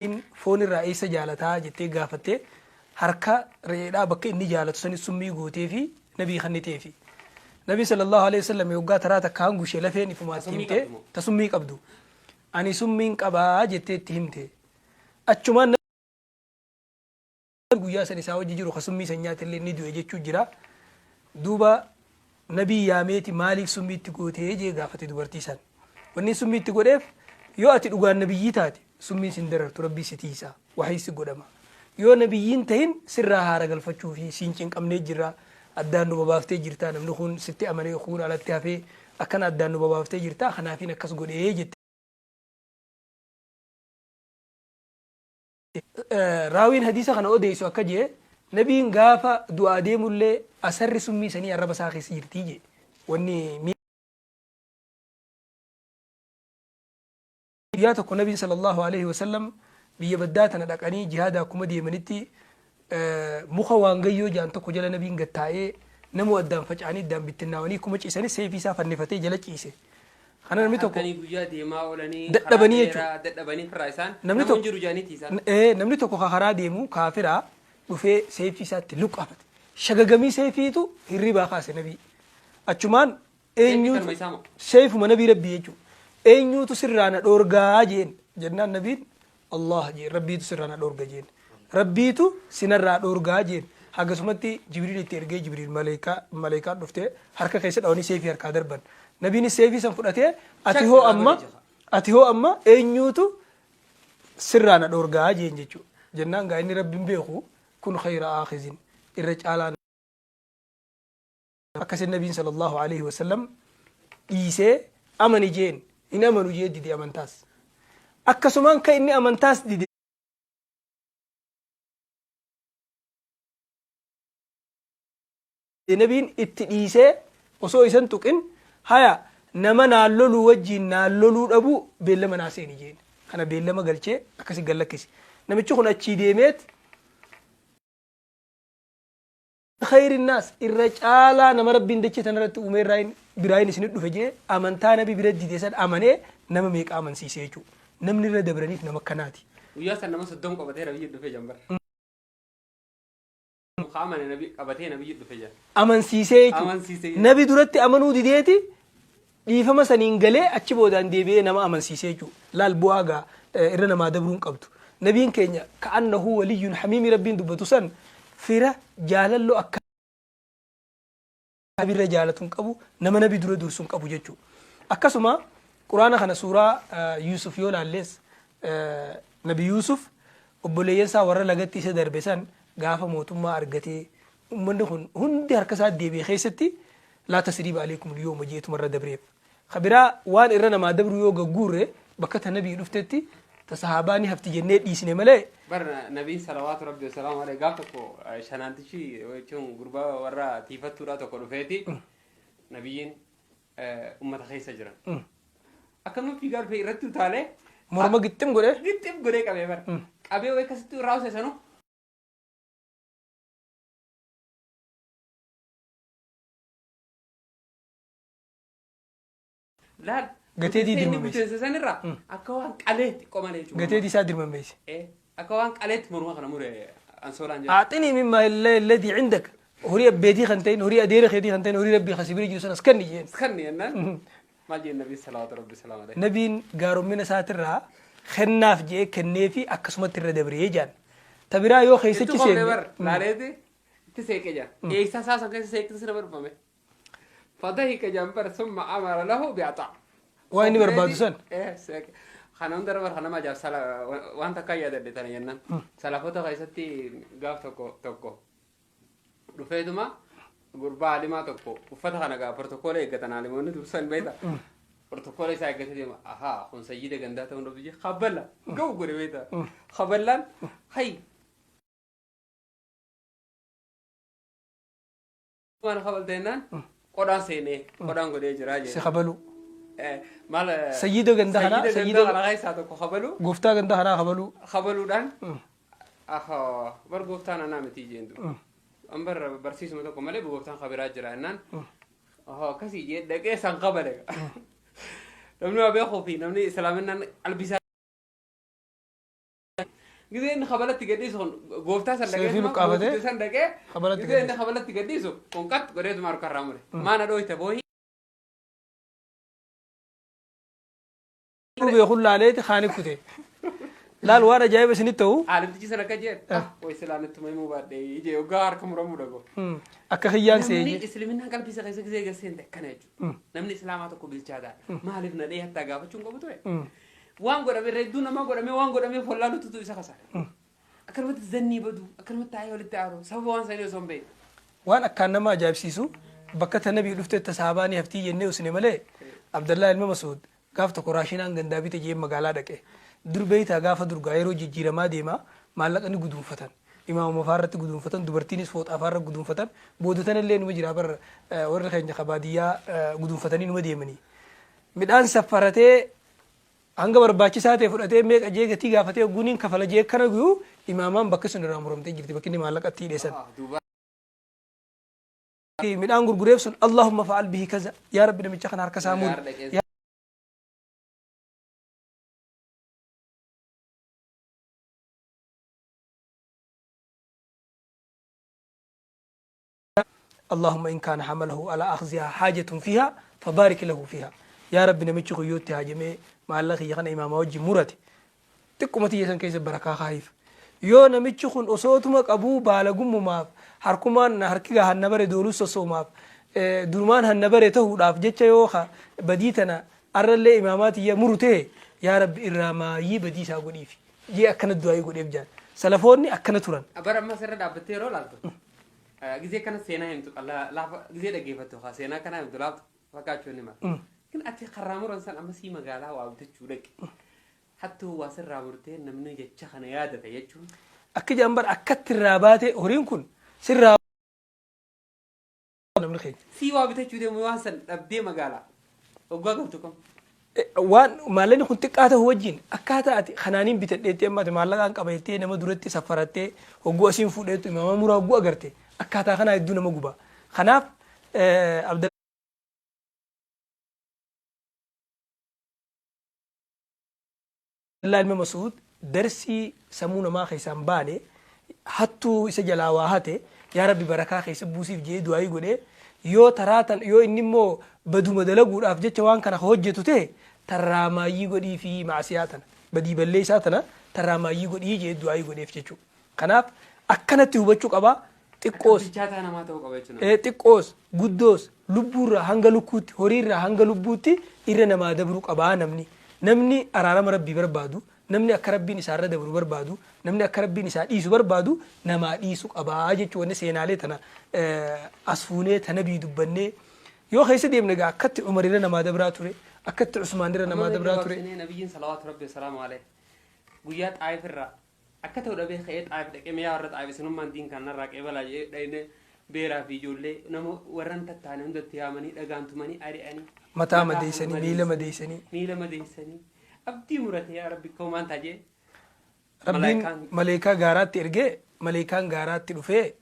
Foon irraa eessa jaalataa jettee gaafattee harka re'eedhaa bakka inni jaalatu sani summii gooteefi nabii kanniteefi. Nabii sallallahu alaihi wasallam yoggaa taraa takka hangushee lafeen ifumaa itti Summii himte qabdu moo? Ta summii qabdu. Ani summiin qabaa jettee itti himte. Achumaan guyyaa san isaa wajji jiru ka summii san nyaate illee ni du'e jechuu jira. Duuba nabii yaameeti maaliif summii itti gootee jee gaafate dubartii san. Wanni summii itti godheef yoo ati dhugaan nabiyyii taate summiin sin darartu, rabbii si tiisa, wahii si godhama. Yoo nabiyyiin tahin sirraa haara galfachuu fi siin cinqamnee jirra, addaan nu babaaftee jirta, namni kun sitti amanee kuun alatti hafee akkana addaan nu babaaftee jirta, kanaafiin akkas godhee jette. Raawiin hadiisa kana odeessu akka jee, nabiin gaafa du'aa deemullee asarri summii sanii arraba isaa keessa jirtii jee. Wanni guyyaa tokko nabiin sallallahu alaihi wasallam biyya baddaa tana dhaqanii jihaada akkuma deemanitti muka waangayyoo jaan tokko jala nabiin gad taa'ee, namuu addaan faca'anii addaan bittinnaawanii akkuma ciisanii seefii isaa fannifatee jala ciise. Kana namni tokko Halkanii guyyaa deemaa oolanii Dadhabanii karaa dheeraa jechuudha. Dadhabanii firraa isaan Namni namoonni tokko jiru jedhaniiti isaan. Namni tokko ka karaa deemu kaafiraa dhufee seefii isaatti luqqaafate. Shagagamii seefiitu hirribaa kaase nabii. Achumaan Seefii eenyuutu kanuma isaa moo? Seefuma nabii rabbii jechuudha. Eenyuutu sirraa na dhoorgaa jeen jennaan nabiin Allah jeen, rabbiitu sirraa na dhoorga jeen. Rabbiitu sinarraa dhoorgaa jeen. Hagasumatti Jibriil itti ergee, Jibriil maleekaa dhuftee harka keessa dhawanii seefii harkaa darban. Nabiinis seefii san fudhatee ati Shak hoo irraa amma godhe jira. Ati hoo amma eenyuutu sirraa na dhoorgaa jeen jechuudha. Jennaan gaa inni rabbiin beeku kun khayra aakhizin irra caalaa akkasin nabiin sallallahu alaihi wasallam dhiisee amani jeen, hin amanu jee dide amantaas. Akkasumaan kan inni amantaas dide nabiin itti dhiisee osoo isan tuqin, haya nama naan loluu wajjiin naan loluu dhabuu beellama naa seeni jeen. Kana beellama galchee akkasi gad lakkise. Namichi kun achii deemeet khayri naas irra caalaa nama rabbiin dachee tanarratti uume irraa biraayin isinit dhufe jee amantaa nabi bira dide san amanee nama meeqa amansiise jechuudha. Namni irra dabraniif nama akkanaati. Guyyaa san nama 30 qabatee nabiyyi dhufe jambar. Ka amane nabi qabatee nabiyyi dhufe jira. Amansiisee jechuudha. Amansiisee. Nabi duratti amanuu dideeti dhiifama saniin galee achi boodaan deebi'ee nama amansiisee jechuudha. Laal bu'aa gaa irra namaa dabruu hin qabdu. Nabiin keenya ka'annahu waliyyun hamiimii rabbiin dubbatu san fira jaalalloo akka nabi irra jaalatu hin qabu, nama nabi dura dursu hin qabu jechuudha. Akkasuma quraana kana suuraa Yuusuf yoo laallees, nabi Yuusuf obboleeyyan isaa warra lagatti isa darbe san gaafa mootummaa argatee ummanni kun hundi harka isaa deebi'e keessatti laa tasriiba aleykum lyooma jeetuma irra dabreef. Ka biraa waan irra namaa dabru yoo gagguurre bakka ta nabii dhuftetti ta sahaabaa ni hafti jennee dhiisne malee. Bar nabiin salawaatu rabbi wasalaamu alayhi gaaf tokko shanaantichi jechuun gurbaa warra tiifattuudhaa tokko dhufeeti nabiyyiin ummata keessa jiran. Akkanuma fiigaa dhufee irratti utaalee morma gixxim godhee gixxim godhee qabee bara. Qabee wayii akkasitti irraa hojjetanuu Laal. Gateetii Inni dirmameesse. buteesse sanirraa akka waan qalee xiqqoo malee jechuudha. Gateetii isaa dirmameesse. Akka waan qaleetti morma kana mure ansoolaan jedhu. Aaxinii mimmaa alladii cindak, horii abbeetii kan ta'in, horii adeera keetii kan ta'in, horii rabbii kan si bira jiru sanas kenni jeen. Kanni jennaan maal jeen nabii salawaatu rabbi salaam alayhi. Nabiin gaarommina isaatirraa kennaaf je'ee kenneefi akkasumatti irra dabree jaan. Ta biraa yoo Itti keessachi qofne seenne. bar laaleeti itti seeqe jaan. Eeysaa isaa san keessa seeqti sina barfame. Fadahika jaan bar summa amara lahu bi'ataa. Waan inni barbaadu san. Seeqe. Kana hunda bar kana majaaf sala waan takka yaadadhe tana jennaan. Salafota keessatti gaaf tokko tokko dhufeetuma gurbaa alimaa tokko uffata kana gaa protokoola eeggatan alimoonni dursan beekta. Protokoola isaa eeggatee deema. Ahaa, kun sayyida gandaa ta'uun dhabdu jee kaballa ga'u godhe beekta. Kaballaan hay maal kabalte jennaan qodhaan seenee qodhaan godhee jira Si jee. kabaluu. Maal Sayyida ganda kanaa, sayyida sayyida- ganda kanaa keessaa tokko kabaluu Gooftaa ganda kanaa kabaluu. Kabaluudhaan ahaa bar gooftaan anaa miti jeen du. An bar barsiisuma tokko malee gooftaan kabiraa jira jennaan ahaa akkasii jee dhaqee san kabale. Namni waa beekuu fi namni islaaminaan qalbii isaa Gizee inni kabalatti gadhiisu kun gooftaa san dhaqee Seefii luqqaafatee goofticha san dhaqee kabalatti gizee inni gadhiise. Kabalatti gadhiisu kun qat godheetuma harkarraa mure. Maana dhooyta boohi. Beekun laaleeti kaani kute. Laal, waan ajaa'iba isinitti ta'u. Aalimtichi san akka jeen way silaan ittuma himuu baadhee ije yoggaa harka muramuu dhago. Akka kiyyaan Namni seeyye. islaaminaan qalbii isa keessa gizee galseente akkana jechuudha. Namni islaamaa tokko bilchaataadha. Maaliif na dhee hattaa gaafachuun qabu ture? Waan godhame irra hedduu namaa godhame, waan godhamee wallaalututu isa kasaara. Akkanumatti zannii badu, akkanumatti taa'ee walitti aaru, sababa waan sanii osoo hin beekin. Waan akkaan nama ajaa'ibsiisu, bakka ta nabii dhufte ta sahabaanii haftii jennee usne malee, Abdallaa ilma Masuud gaaf tokko raashinaan gandaa bite jeen magaalaa dhaqe. Dur beeytaa, gaafa durgaa yeroo jijjiiramaa deema maallaqa ni guduunfatan. Imaamuma faarratti guduunfatan, dubartiinis fooxaa faarra guduunfatan, booda tanallee numa jira bar, warri keenya ka baadiyyaa guduunfatanii numa deemanii. Midhaan saffaratee hanga barbaachisaa ta'e fudhatee meeqa jee gatii gaafatee ogguuniin kafala jee akkana guyu, imaamaan bakki sun irraa muramtee jirti, bakki inni maallaqa itti hidhe san. Duuba. Midhaan gurgureef sun, "Allahumma fa'al bihi kaza, yaa Rabbi, namicha kana harka isaa muri." Gaara dhaqee. "اللهم إن كان حمله على أخذها حاجة فيها فبارك له فيها." Yaa Rabbi, namichi kun yoo itti haajamee maallaqa kiyya kana imaamaa wajjin murate, xiqquma tiyya san keessa barakaa kaayiif. Yoo namichi kun osootuma qabuu baalagummumaaf, harkumaan harki gaa hanna bare dooluu sossoomaaf, durumaan hanna bare ta'uudhaaf jecha yoo ka badii tana arrallee imaamaa tiyya muru ta'e, yaa Rabbi, irraa maayyii badii isaa godhiif jee akkana du'aayii godheef jaan. Salafoonni akkana turan. Bara ammas irra dhaabbattee yeroo ilaaltu, gizee kana seenaa himtu, laafa gizee dhaggeeffattu, haa seenaa kana himtu laaftu fakkaachuu ni mala. Kin ati karraa muran san ammasii magaalaa waa bitachuu dhaqi. Hattuu waa sirraa murtee namni jecha kana yaadata jechuun. Akka jedhan bar, akkatti irraa baate horiin kun sirraa namni keenya. Sii waa bitachuu deemu waan san dhabdee magaalaa. Waggaa galtu kam. Waan maallaqni kun xiqqaa ta'u wajjin akkaataa ati kanaaniin bitadheettee, amma ati maallaqaan qaba jettee nama duratti saffarattee hogguu asiin fuudheettu imaama muraa hogguu agarte, akkaataa kanaa hedduu nama guba. Kanaaf Abdallaa ilma Masuud darsii sammuu namaa keessaa hin baane, hattuu isa jalaa waa hate, "Yaa Rabbi, barakaa keessa buusiif" jedhee du'aayii godhee, yoo taraa tan yoo inni immoo baduma dalaguudhaaf jecha waan kana ka hojjetu ta'e, tarraa maayyii godhii fi maasiyaa tana, badii balleessaa tana tarraa maayyii godhii jedhee du'aayii godheef jechuudha. Kanaaf akkanatti hubachuu qaba. Xiqqoos Bilchaataa namaa ta'uu qaba jechuudha. Xiqqoos guddoos, lubbuurraa hanga lukkuutti, horiirraa hanga lubbuutti irra namaa dabruu qabaa namni. Namni araarama Rabbii barbaadu, namni akka Rabbiin isaarra dabru barbaadu, namni akka Rabbiin isaa dhiisu barbaadu namaa dhiisu qabaa jechuun wanni seenaalee tana as fuunee tanabii dubbannee yoo keessa deemne egaa akkatti Umar irra namaa dabraa ture, akkatti Usmaan irra namaa dabraa ture. Nabiyyiin salawaatu rabbi salaamu alayhi guyyaa Xaayif irraa akka ta'u dhabee ka'ee Xaayif dhaqee, miyaa warra Xaayif, isinummaan diin kanarraa qeebalaa jedhee dhayne, beeraa fi ijoollee nama warran tattaane hundatti yaamanii dhagaan tumanii ari'anii. Mataa madeessanii, miila madeessanii. Miila madeessanii. Abdii murate, "Yaa Rabbi, koomaan taajee." Rabbiin maleekaa gaaraatti ergee, maleekaan gaaraatti dhufee,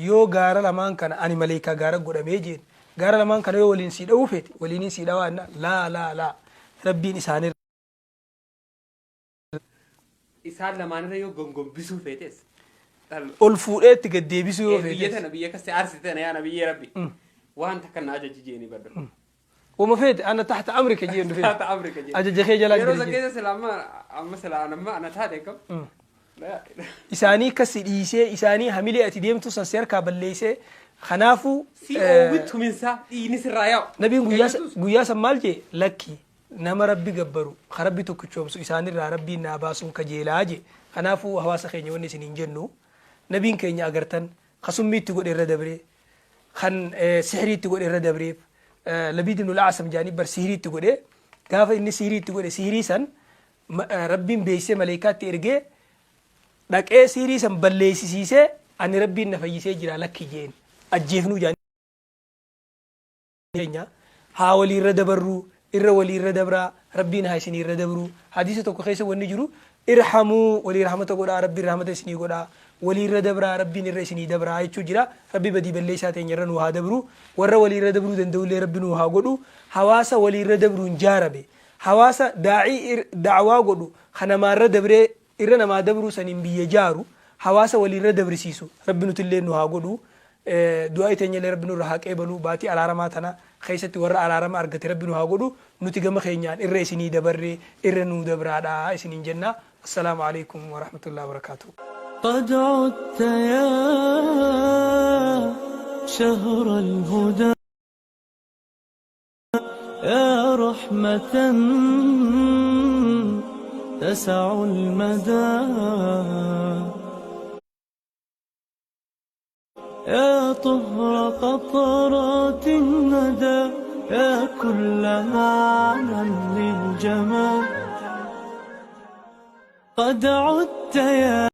yoo gaara lamaan kana ani maleekaa gaara godhamee jeen, gaara lamaan kana yoo waliin sii dha'uu feete waliinin sii dhawaa jenna, laa laa laa, Rabbiin isaanii Isaan lamaanirra yoo gongombisuu feetes. Ol fuudhee itti gad deebisuu yoo Biyya feetes. tana, biyya akkasii aarsite tana, yaa nabiyyee Rabbi. Waan takka na ajaji jeeni baddu. Wama feete, ana tahta amrika jeen dhufee. Taata Afrika jeen. Ajaja kee jalaa Yeroo jira san jeen. keessa sila amma sila amma ana taate akkam. Isaanii kasi dhiisee, isaanii hamilee ati deemtu san si harkaa balleessee, kanaafuu Si oowwittu minsaa dhiigni sirraa yaa'u. Nabiin guyyaa san maal jee? Lakki, nama Rabbi gabbaru, ka Rabbi tokkichoomsu isaanirraa Rabbiin naa baasuun kajeelaa jee. Kanaafuu hawaasa keenya, wanni isiniin jennu, nabiin keenya agartan ka summii itti godhe irra dabree, kan sihrii itti godhe irra dabreef, Labiid ibn al-Asam jaanii bar sihrii itti godhe. Gaafa inni sihrii itti godhe, sihrii san Rabbiin beeksisee maleeykaatti ergee dhaqee sihrii san balleessisiisee, ani Rabbiin na fayyisee jira lakki jeen, ajjeefnuu jaanii. Keenya haa waliirra dabarruu, irra waliirra dabraa, Rabbiin haa isinii irra dabruu. Hadiisa tokko keessa wanni jiru, irhamuu, walii rahmata godhaa, Rabbiin rahmata isinii godhaa, waliirra dabraa, Rabbiin irra isinii dabraa jechuu jira. Rabbi badii balleessaa teenya irra nuu haa dabruu, warra waliirra dabruu danda'ullee Rabbi nuu haa godhu. Hawaasa waliirra dabruun jaarame, hawaasa daa'ii da'waa godhu, kan namaarra dabree. Irra namaa dabruu saniin biyya jaaru, hawaasa waliirra dabrisiisu Rabbi nutillee nu haa godhu. Du'aa'i teenyallee Rabbi nurra haa qeebalu. Baatii araaramaa tana keessatti warra araarama argate Rabbi nu haa godhu. Nuti gama keenyaan irra isinii dabarre, irra nuu dabraadha isiniin jenna. Assalaamu alaikum warahmatullahi wabarakaatuh. قد عدت يا شهر الهدى يا رحمة تسع المدى يا طهر قطرات الندى يا كل معنى للجمال قد عدت يا